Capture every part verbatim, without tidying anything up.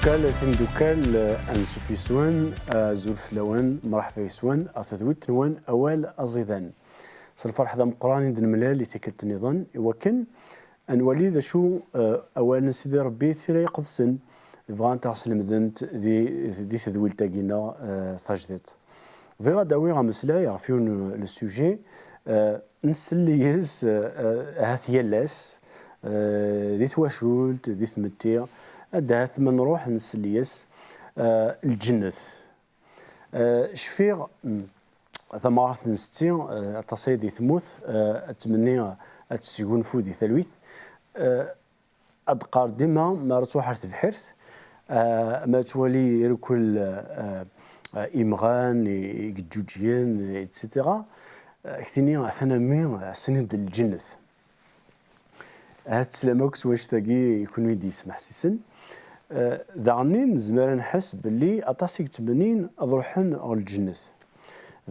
Kal timdukal, ansuf yes-wen, azul fell-awen, mṛeḥba yes-wen, ar tedwilt-nwen Awal Aẓidan. S lferḥ d ameqqran i d-nemlal i tikkelt nniḍen, i wakken ad nwali d acu, eh, awal n Sidi Ṛebbi, Tira Iqedsen, bɣant ad ɣ-slemdent di, di tedwilt-agi-nneɣ, eh, tajdiṭ. Bɣiɣ ad d-awiɣ ameslay ɣef yiwen n le sujet, eh, nsell yes, eh, eh, ahat yal ass, eh, di twacult, di tmetti, ad ahat ma nruḥ nsell yes, eh, lǧennet. Eh, cfiɣ, mm, tamɣart n setti, eh, aṭas ay di tmut, eh, ad tmenni ad tesgunfu di talwit. Eh, ad qqar dima, mi ara tṛuḥ ar tebḥirt, eh, ma twali irkel, eh, eh, imɣan i, i yeǧǧuǧgen, et cetera, eh, ad k-tini, atan a mmi, assen-d lǧennet. Ahat teslam akk s wacet-agi i kunwi d-yesmeḥsisen. Eh, daɣenni nezmer ad nḥess belli aṭas i yettmennin ad ruḥen ɣer lǧennet.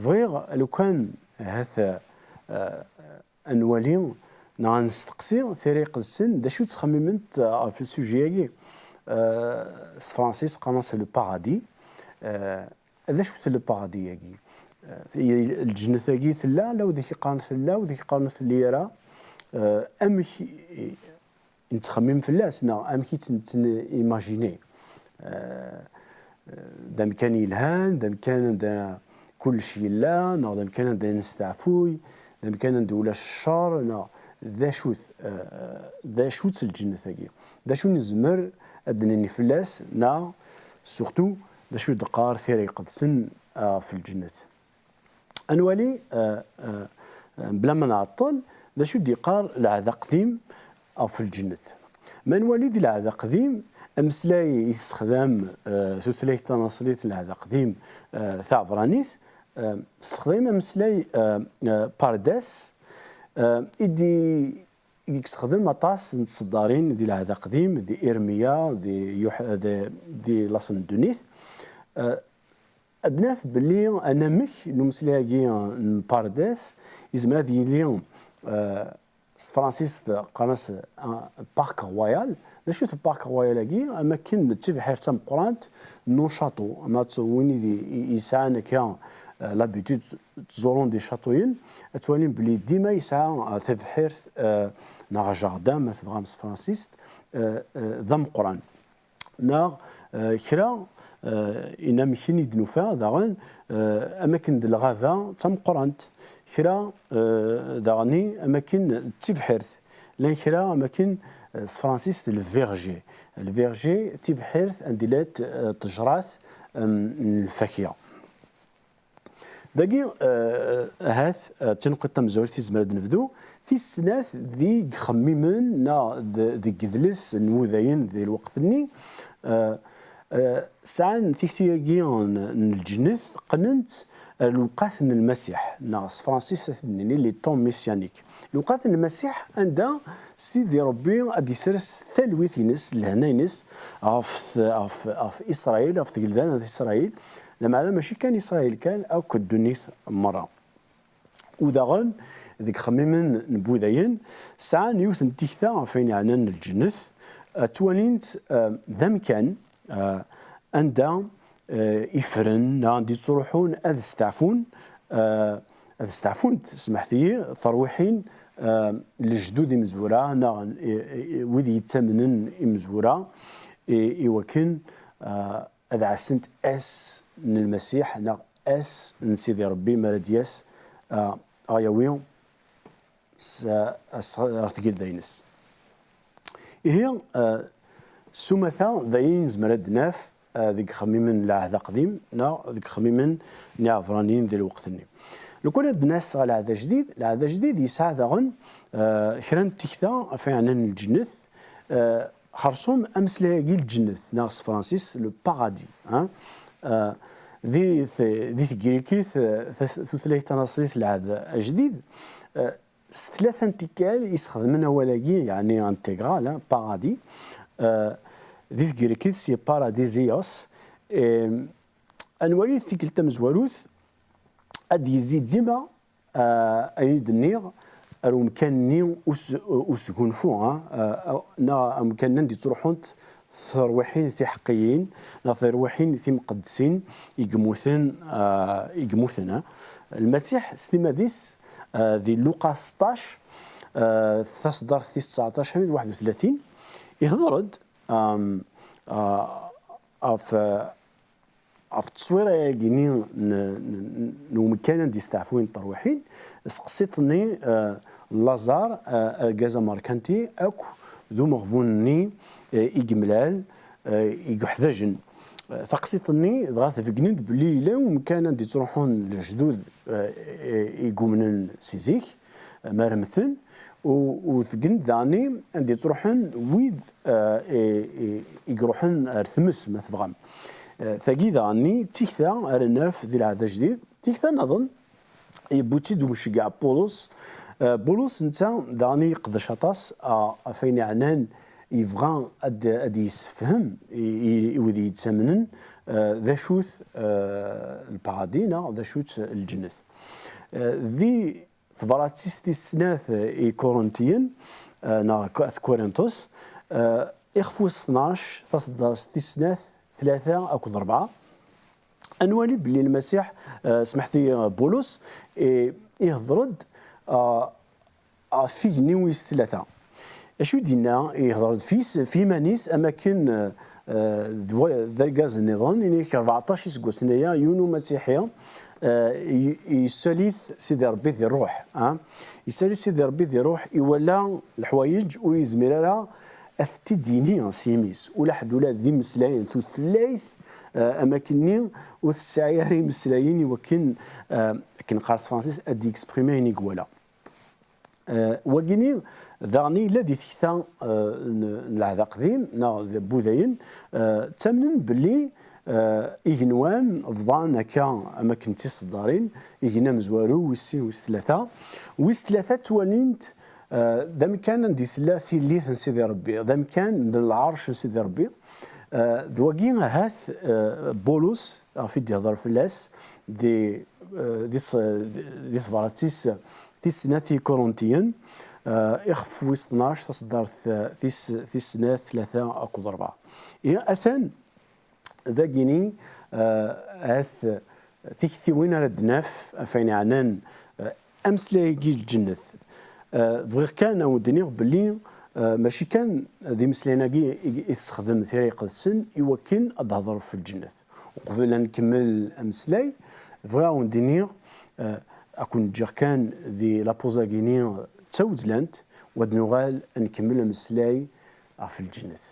Bɣiɣ lukan ahat, eh, ad nwali neɣ ad nesteqsi Tira Iqedsen d acu ttxemmiment ɣef le sujet-agi. Eh, s tefransist qqaren-as le paradis. Eh, d acu-t le paradis-agi? Eh, lǧennet-agi tella, la wid i k-iqqaren tella, wid i k-iqqaren ur telli ara. Eh, amek i, i nettxemmim fell-as, neɣ amek i tt-nettimajini? Eh, d amkan yelhan, d amkan anda kullec yella, neɣ d amkan anda nesteɛfuy, d amkan anda ulac ccer, neɣ d acu-t, eh, d acu-tt lǧennet-agi? D acu nezmer ad d-nini fell-as, neɣ surtout d acu d-teqqar Tira Iqedsen, eh, ɣef lǧennet? Ad nwali, eh, eh, bla ma nɛeṭṭel, d acu d-yeqqar Lɛehd Aqdim ɣef lǧennet. Ma nwali di Lɛehd Aqdim, ameslay i tessexdam, eh, tutlayt tanaṣlit n Lɛehd Aqdim, eh, taɛebranit, eh, tessexdam ameslay, eh, eh, pardes, eh, i d-, i yessexdem aṭas n tseddarin di Lɛehd Aqdim, di Irmiya, di Yuḥ-, di, di laṣel n ddunit. Eh, ad naf belli anamek n umeslay-agi n pardes yezmer ad yili, eh, s tefransist qqaren-as, eh, parc royal. D acu-t parc royal-agi? Am akken d tibḥirt tameqqrant n ucaṭu. Ma t-, win i d-, i, yesɛan akka, eh, l'habitude ttẓurun di caṭuyen, ad twalim belli dima yesɛa, eh, tabḥirt, eh, neɣ jardin, ma tebɣam s tefransist, eh, eh, d ameqqran. Neɣ, eh, kra, eh, inamek i d-nufa daɣen, eh, am akken d lɣaba d tameqqrant, kra, eh, daɣen am akken d tibḥirt, llan kra am akken, eh, s tefransist le verger. Le verger d tibḥirt anda llant, eh, ṭṭejrat, em, n lfakya. Dagi, eh, ahat, eh, d tineqqiḍt tamezwarut i nezmer ad nebdu. Tis snat, deg yixemmimen neɣ d-, deg yidles n wudayen di lweqt-nni, eh, eh, sɛan tikti-agi n, n lǧennet, qqnen-tt ar lewqat n Lmasiḥ, neɣ s tefransist ad t-nini les temps messianiques. Lewqat n Lmasiḥ, anda Sidi Ṛebbi ad d-isres talwit-ines, lehna-ines, ɣef, ɣef, ɣef Isṛayil, ɣef tgelda n Isṛayil, lameɛna mačči kan Isṛayil kan, akk ddunit merra. U daɣen, deg yixemmimen n wudayen, sɛan yiwet n tikta ɣef wayen yeɛnan lǧennet, eh, ttwalin-tt, eh, d amkan, eh, anda, eh, ifren, neɣ anda yettruḥun ad steɛfun, eh, ad steɛfunt, smeḥt-iyi, terwiḥin, eh, n lejdud imezwura, neɣ, eh, eh, wid yettamnen imezwura, i, i wakken, eh, ad ɛassent ass n Lmasiḥ, neɣ ass n Sidi Ṛebbi, mi ara d-yas, eh, a ɣ-yawi s, s, ɣer tgelda-ines. Ihi, eh, s umata, d ayen nezmer ad d-naf, eh, deg yixemmimen n Lɛehd Aqdim, neɣ deg yixemmimen n Iɛebṛaniyen di lweqt-nni. Lukan ad d-nas ɣer Lɛehd Ajdid, Lɛehd Ajdid yesɛa daɣen, eh, kra n tikta ɣef yeɛnan lǧennet, eh, xersum ameslay-agi lǧennet, neɣ s tefransist, le paradis, hein? Eh, di t-, di tegrikit, eh, tas-, tutlayt tanaṣlit n Lɛehd Ajdid, eh, s tlata n tikkal i sxedmen awal-agi, yeɛni intégral, hein, paradis. Eh, di tegrikit, c'est paradizios. Em, ad nwali tikkelt tamezwarut, ad d-yezzi dima, eh, ayen i d-nniɣ, ar umkan-nni us-, usgunfu, hein, eh, neɣ umkan-nni anda i ttruḥunt terwiḥin tiḥeqqiyin neɣ terwiḥin timqeddesin i yemmuten, ah, i yemmuten, ah. Lmasiḥ s timmad-is, ah, di Luqa seṭṭac, ah, taṣeddart tis tseɛṭac armi d waḥed u tlatin, ihder-d, am, ah, ɣef, ah, ɣef tteswira-agi-nni n, n, n umkan anda i steɛfuyen terwiḥin, s teqsiṭ-nni, eh, n Laẓar, eh, argaz amerkanti, akk d umeɣbun-nni, eh, i yemlal, eh, i yuḥdajen. Eh, taqsiṭ-nni dɣa tbeggnen-d belli yella umkan anda i ttruḥun lejdud, eh, eh, i yumnen si zik, ma ara mmten, u, u tgen daɣen anda i ttruḥen wid, eh, i, i, i iruḥen ar tmes, ma tebɣam. Eh, tagi daɣen d tikta ara naf di Lɛehd Ajdid. Tikta nniḍen, yewwi-tt-id umceggeɛ Bulus. Eh, Bulus netta daɣen yeqdec aṭas, ah, ɣef wayen yeɛnan, yebɣa ad, ad yessefhem i, i, i wid yettamnen, eh, d acu-t, eh, lparadis neɣ d acu-tt lǧennet. Eh, di tebrat-is tis snat i Kuruntiyen, eh, neɣ At Kurintus, eh, ixef wis tnac, taseddart tis snat, tlata akked rebɛa. Ad nwali belli Lmasiḥ, eh, smeḥt-iyi, eh, Bulus, eh, ihder-d, eh, ɣef igenni wis tlata. Acu i d-yenna? Ihder-d f yis-, f yiman-is am akken, eh, eh, d wa-, d argaz nniḍen, ini-k rbeɛṭac iseggasen aya, yiwen umasiḥi, eh, y-, yessali-t Sidi Ṛebbi di ṛṛuḥ, ah. Yessali Sidi Ṛebbi di ṛṛuḥ, iwala leḥwayeǧ ur yezmir ara ad t-id-yini s yimi-s. Ula ḥedd ula d imeslayen, tutlayt, eh, am akkenni ur tesɛi ara imeslayen i wakken, eh, akken qqar s tefransist, ad d-yexprime ayen i iwala. Eh, wagini daɣen yella di tekta, eh, n, n Lɛehd Aqdim, neɣ d Budayen, eh, ttamnen belli, eh, igenwan bḍan akka am akken d tiseddarin, igenni amezwaru, wis sin, wis tlata. Wis tlata ttwalin-t, eh, d amkan anda i tella tillit n Sidi Ṛebbi, d amkan n lɛerc n Sidi Ṛebbi. Eh, d wagi ahat, eh, Bulus, ɣef i d-ihder fell-as, di, eh, di s-, di tebrat-is tis snat i Kuruntiyen, eh, ixef wis tnac, taseddart, eh, tis, tis snat, tlata akked rebɛa. Ihi, atan dagini, eh, ahat tiktiwin ara d-naf ɣef wayen yeɛnan, eh, ameslay-agi n lǧennet. Eh, bɣiɣ kan ad wen-d-iniɣ belli, eh, mačči kan d imeslayen-agi i, i tessexdem Tira Iqedsen i wakken ad d-tehder ɣef lǧennet. Uqbel ad nkemmel ameslay, bɣiɣ ad wen-d-iniɣ, eh, ad ken-ǧǧeɣ kan di la pause-agi-ni d tawezlant, u ad nuɣal ad nkemmel ameslay ɣef lǧennet.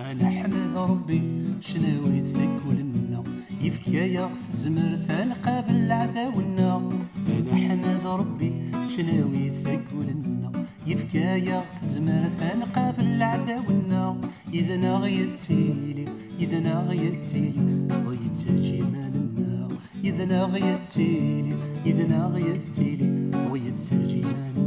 Ad neḥmed Ṛebbi, cnawi seg wul-nneɣ, yefka-yaɣ tezmert ad nqabel leɛdaw-nneɣ. Ad neḥmed Ṛebbi, cnawi seg wul-nneɣ, yefka-yaɣ tezmert ad nqabel leɛdaw-nneɣ. Yid-neɣ yettili, yid-neɣ yettili, ur yettaǧi iman-nneɣ. Yid-neɣ yettili, yid-neɣ yettili, ur yettaǧi iman-nneɣ.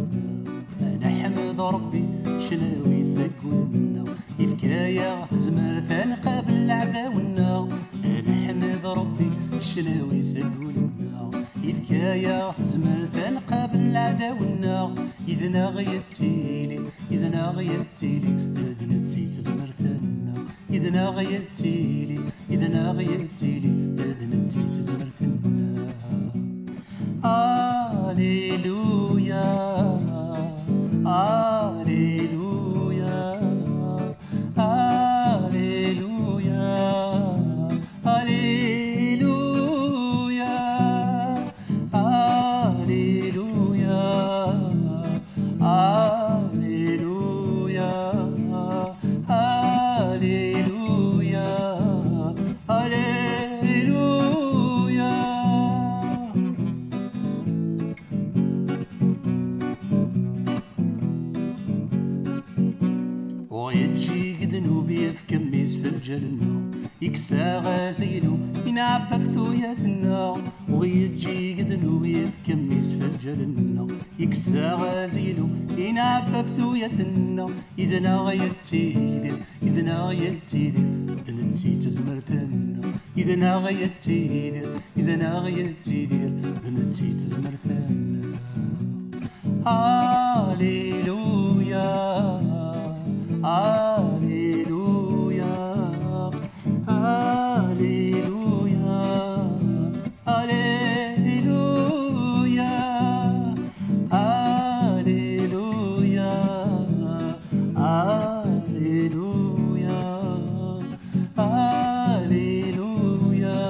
Ad neḥmed Ṛebbi, cnawi seg wul-nneɣ, yefka-yaɣ tezmert ad nqabel leɛdaw-nneɣ. Ad neḥmed Ṛebbi, cnawi seg wul-nneɣ, yefka-yaɣ tezmert ad nqabel leɛdaw-nneɣ. Yid-neɣ yettili, yid-neɣ yettili, d netta i d tezmert-nneɣ. Yid-neɣ yettili, yid-neɣ yettili, d netta i d tezmert-nneɣ. Alleluia, Alleluia, Alleluia, Alleluia, Alleluia, Alleluia, Alleluia, Alleluia. Ddnub yefk mmi-s f lǧal-nneɣ, yekkes-aɣ azaylu, inɛebbaf tuyat-nneɣ. Ur yeǧǧig ddnub yefk mmi-s f lǧal-nneɣ, yekkes-aɣ azaylu, inɛebbaf tuyat-nneɣ. Yid-neɣ yettidir, yid-neɣ yettidir, d netta i d tazmert-nneɣ. Yid-neɣ yettidir, yid-neɣ yettidir, d netta i d tazmert-nneɣ. Alleluia, Alleluia, Alleluia, Alleluia, Alleluia, Alleluia, Alleluia, Alleluia, Alleluia.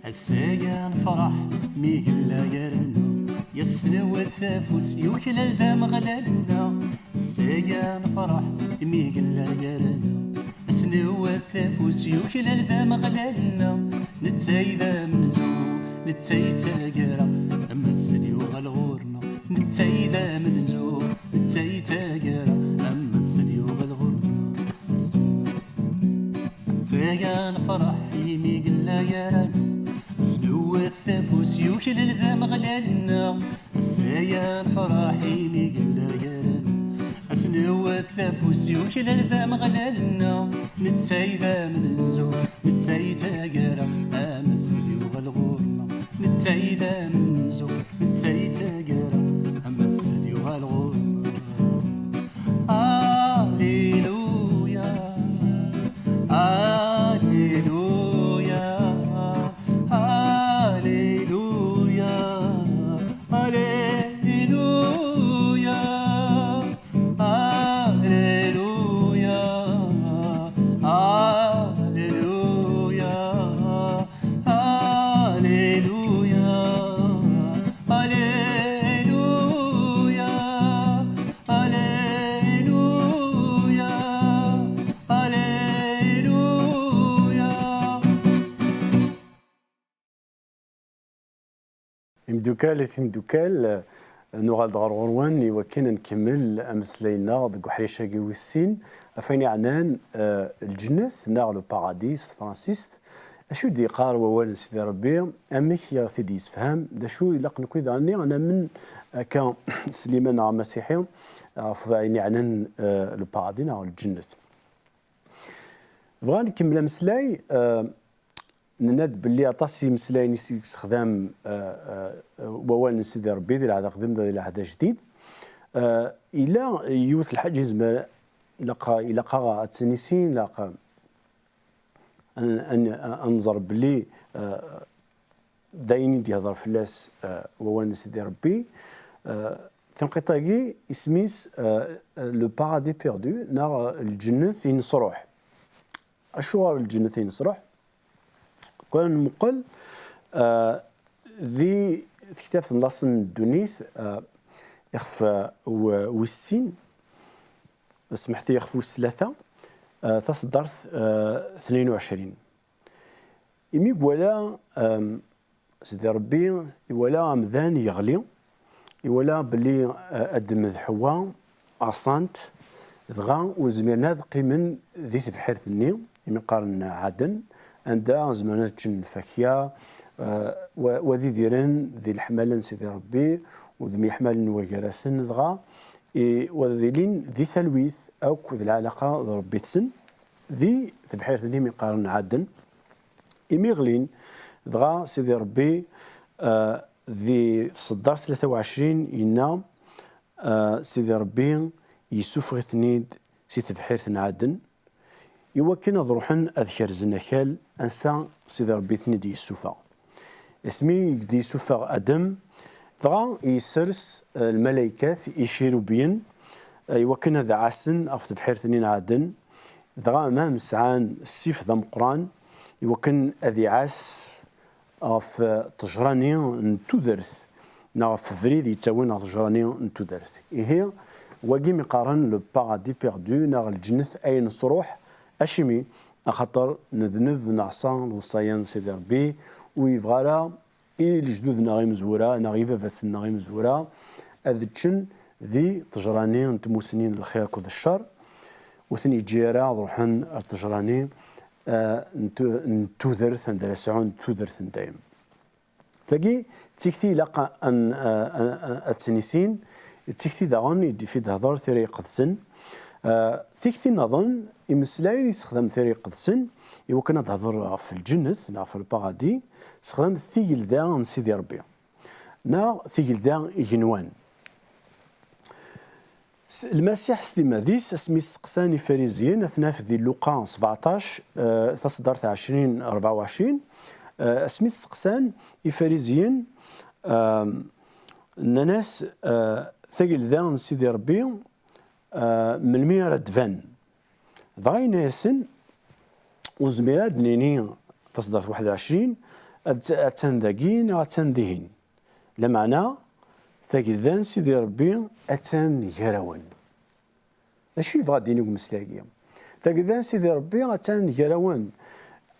Ass-agi nefreḥ mi yella gar-aneɣ, yesnewwet afus, yuklal d ameɣlal-nneɣ. Ass-agi nefreḥ mi yella gar-aneɣ, yesnewwet afus, yuklal d ameɣlal-nneɣ. Netta i d amenzu, netta i d taggara, am ass-d yuɣal ɣur-neɣ. Netta i d amenzu, netta i d taggara, am ass-d yuɣal ɣur-neɣ. Ass-agi nefreḥ imi yella gar-aneɣ, nesnewwet afus, yuklal d ameɣlal-nneɣ. Ass-agi nefreḥ imi yella gar-aneɣ, nesnewwet afus, yuklal d ameɣlal-nneɣ. Netta i d amenzu, netta i d taggara, am ass-d yuɣal ɣur-neɣ. Netta i d amenzu, netta i d taggara, am ass-d yuɣal ɣur-neɣ. Alleluia, Alleluia, Alleluia, Alleluia, Alleluia, Alleluia, Alleluia, Alleluia, Alleluia, Alleluia. Imeddukal d timeddukal, nuɣal-d ɣer ɣur-wen i wakken ad nkemmel ameslay-nneɣ deg uḥric-agi wis sin, ɣef wayen yeɛnan, eh, lǧennet neɣ le paradis s tefransist. Acu i d-yeqqar wawal n Sidi Ṛebbi? Amek i ɣ-t-id-yessefham? D acu ilaq nekni daɣen ad namen akka s liman neɣ amasiḥi ɣef wayen yeɛnan, eh, le paradis neɣ lǧennet? Bɣan nkemmel ameslay, eh, nenna-d belli aṭas n yimeslayen i s-yessexdam, eh, eh, wawal n Sidi Ṛebbi di Lɛehd Aqdim d di Lɛehd Ajdid. Eh, yella yiwet lḥaǧa yezmer, ilaq, ilaq-aɣ ad tt-nissin, ilaq ad, ad, ad nẓer belli, eh, d ayen i d-yehder fell-as, eh, wawal n Sidi Ṛebbi. Eh, tanqiṭ-agi isem-is, eh, le paradis perdu, neɣ, eh, lǧennet inesruḥ. Acuɣer lǧennet inesruḥ? Kwan nmuqel, eh, di tektabt n laṣel n ddunit, eh, ixef, eh, w-, wis sin, smeḥt-iyi, ixef wis tlata, eh, taṣeddart, eh, tnin u ɛecrin. Imi iwala, em, Sidi Ṛebbi iwala amdan yeɣli, iwala belli, eh, Adem d Ḥewwa ɛṣan-t, dɣa ur zmiren ad qqimen di tebḥirt-nni, imi qqaren Ɛaden, anda zemren ad ččen lfakya, eh, wa, wa ad idiren di leḥmala n Sidi Ṛebbi, u d myeḥmalen wagar-asen, dɣa i, wa ad ilin di talwit akk d lɛalaqa d Ṛebbi-tsen, di tebḥirt-nni imi qqaren Ɛaden. Imi ɣlin, dɣa Sidi Ṛebbi, eh, di tṣeddart tlata u ɛecrin yenna, eh, Sidi Ṛebbi yessufeɣ-iten-id si tebḥirt n Ɛaden, iwakken ad ruḥen ad kerzen akal ansa Sidi Ṛebbi ten-id-yessufeɣ. Asmi i d-yessufeɣ Adem, dɣa yessers, eh, lmalaykat, icirubyen, eh, iwakken ad ɛassen ɣef tebḥirt-nni n Ɛaden. Dɣa, ma sɛan ssif d ameqqran, iwakken ad iɛass ɣef ṭejra-nni n tudert, neɣ ɣef ubrid yettawin ɣer ṭejra-nni n tudert. Ihi, wagi mi qqaren le paradis perdu, neɣ lǧennet ay nesruḥ. Acimi? Axaṭer nedneb, neɛṣa lewṣaya n Sidi Ṛebbi, ur yebɣi ara i lejdud-nneɣ imezwura, neɣ i baba-tneɣ imezwura, ad ččen di ṭejra-nni n tmusni n lxir akked ccer, ur ten-yeǧǧi ara ad ruḥen ar ṭejra-nni, eh, n tu-, n tudert, anda ara sɛun tudert n dayem. Tagi d tikti ilaq a, a, a, a, ad tt-nissin, d tikti daɣen i d-, i d-tehder Tira Iqedsen. Eh, tikti nniḍen, imeslayen i yessexdam Tira Iqedsen, i wakken ad d-tehder ɣef lǧennet, neɣ ɣef lparadis, sexdamet tigelda n Sidi Ṛebbi, neɣ tigelda igenwan. S-, Lmasiḥ s timmad-is, asmi t-steqsan Ifariziyen, ad t-naf di Luqa sebɛeṭṭac, eh, taṣeddart ɛecrin, rebɛa u ɛecrin, eh, asmi t-steqsan Ifariziyen, ehm, nnan-as, eh, tagelda n Sidi Ṛebbi, eh, melmi ara d-tban? Dɣa yenna-yasen, ur nezmir ad d-nini taṣeddart waḥed u ɛecrin, at-, attan dagi neɣ attan dihin. Lameɛna, tagelda n Sidi Ṛebbi attan gar-awen. D acu yebɣa ad d-yini deg umeslay-agi? Tagelda n Sidi Ṛebbi attan gar-awen.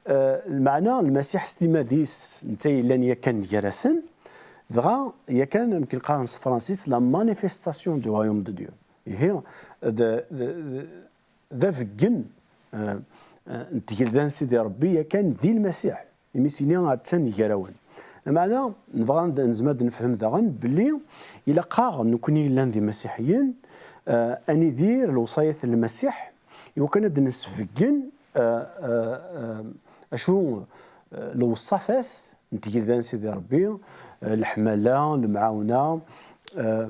Eh, lmeɛna, Lmasiḥ s timmad-is, netta yellan yakan gar-asen, dɣa yakan, amek qqaren s tefransist, la manifestation du royaume de Dieu. Ihi, d, d, d, d abeggen, eh, eh, n tgelda n Sidi Ṛebbi yakan di Lmasiḥ, imi s-yenna attan gar-awen. Lameɛna, nebɣa ad nezmer ad nefhem daɣen belli ilaq-aɣ nekni yellan d imasiḥiyen, eh, ad nidir lewṣayat n Lmasiḥ, i wakken ad d-nesbeggen, eh, eh, eh, acu, eh, lewṣafat n tgelda n Sidi Ṛebbi, eh, leḥmala, lemɛawna, eh,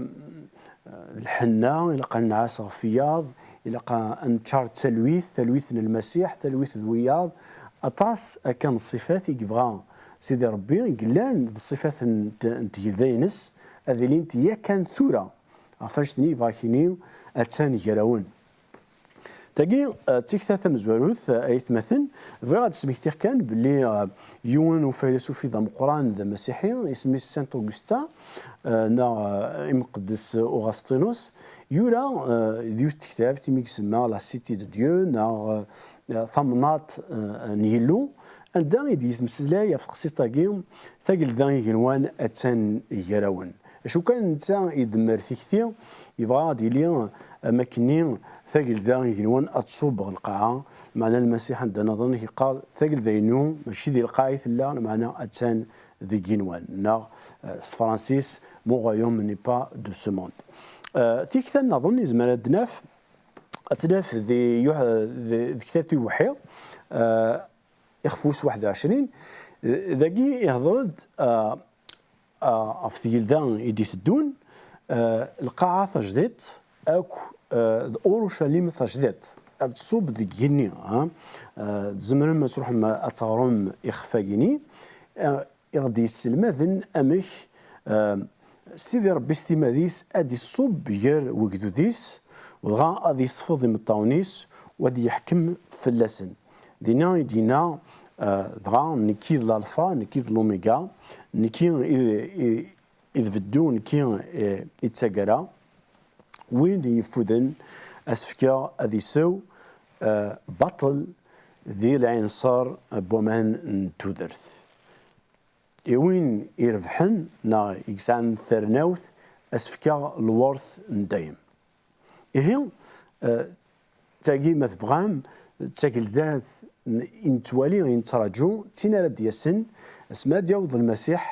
lḥenna, ilaq ad nɛas ɣef wiyaḍ, ilaq ad neččar d talwit, talwit n Lmasiḥ, talwit d wiyaḍ. Aṭas akka n ṣṣifat i yebɣa Sidi Ṛebbi, i yellan d ṣṣifat n t-, n tgelda-ines, ad ilint yakan tura. Ɣef annect-nni yebɣa ad k-yini, attan gar-awen. Tagi, eh, d tikta tamezwarut, eh, ay atmaten. Bɣiɣ ad d-smektiɣ kan belli, eh, yiwen ufaylasuf d ameqqran d amasiḥi, isem-is Saint Augustin, eh, neɣ, eh, imqeddes Uɣasṭinus, yura, eh, d yiwet tektabt imi isemma La Cité de Dieu, neɣ, eh, tamnaḍt, eh, n Yillu, anda i d-yesmeslay ɣef teqsiṭ-agi, tagelda igenwan attan gar-awen. Acu kan, netta idemmer tikti, yebɣa ad yili am akkenni tagelda igenwan ad tṣubb ɣer lqaɛa, meɛna Lmasiḥ anda nniḍen yeqqar, tagelda-inu mačči di lqaɛa i tella, lmeɛna attan deg igenwan, neɣ, eh, s tefransist, mon royaume n'est pas de ce monde. Eh, tikta nniḍen izmer ad d-naf, ad tt-naf di, yuḥ-, di, di kitabt Iweḥḥi, eh, ixef wis waḥed u ɛecrin, eh, dagi ihder-d, eh, ah, ɣef tgelda i d-iteddun, ah, lqaɛa tajdiṭ akk, ah, d Urucalim tajdiṭ. Ad tṣubb deg igenni, ah, ah, tzemrem ad tṛuḥem ad teɣrem ixef-agi-ni. Ah, i ɣ-d-yesselmaden amek, ah, Sidi Ṛebbi s timmad-is ad iṣubb gar wegdud-is, dɣa ad yesfeḍ imeṭṭawen-is, u ad yeḥkem fell-asen. Dinna i d-yenna, eh, dɣa, nekki d Lalfa, nekki d Lumiga, nekki i, i, i d beddu, nekki, eh, i d taggara. Win yeffuden, ad s-fkeɣ ad isew, eh, baṭel di lɛinṣer n waman n tudert. I win irebḥen, neɣ i yesɛan tarnawt, ad s-fkeɣ lwert n dayem. Ihi, eh, tagi, ma tebɣam, d tageldat n-, i nettwali, i nettraǧu, d tin ara d-yasen, asmi ad d-yaweḍ Lmasiḥ,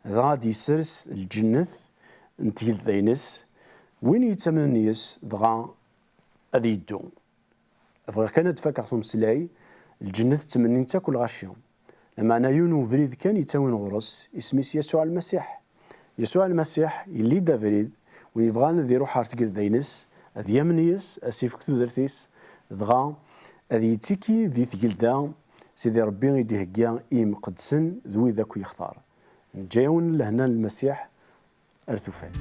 dɣa ad d-yessers lǧennet n tgelda-ines. Win yettamnen yes, dɣa ad yeddu. Bɣiɣ kan ad d-fakeɣ s umeslay, lǧennet ttmennin-tt akk lɣaci. Lameɛna yiwen ubrid kan yettawin ɣur-s, isem-is Yasuɛ Lmasiḥ. Yasuɛ Lmasiḥ yelli-d abrid, win yebɣan ad iruḥ ɣer tgelda-ines, ad yamen yes, ad s-ifk tudert-is, dɣa ad yettikki di tgelda Sidi Ṛebbi i d-ihegga i yimqeddsen d wid akk yextar. Neǧǧa-yawen lehna n Lmasiḥ, ar tufat.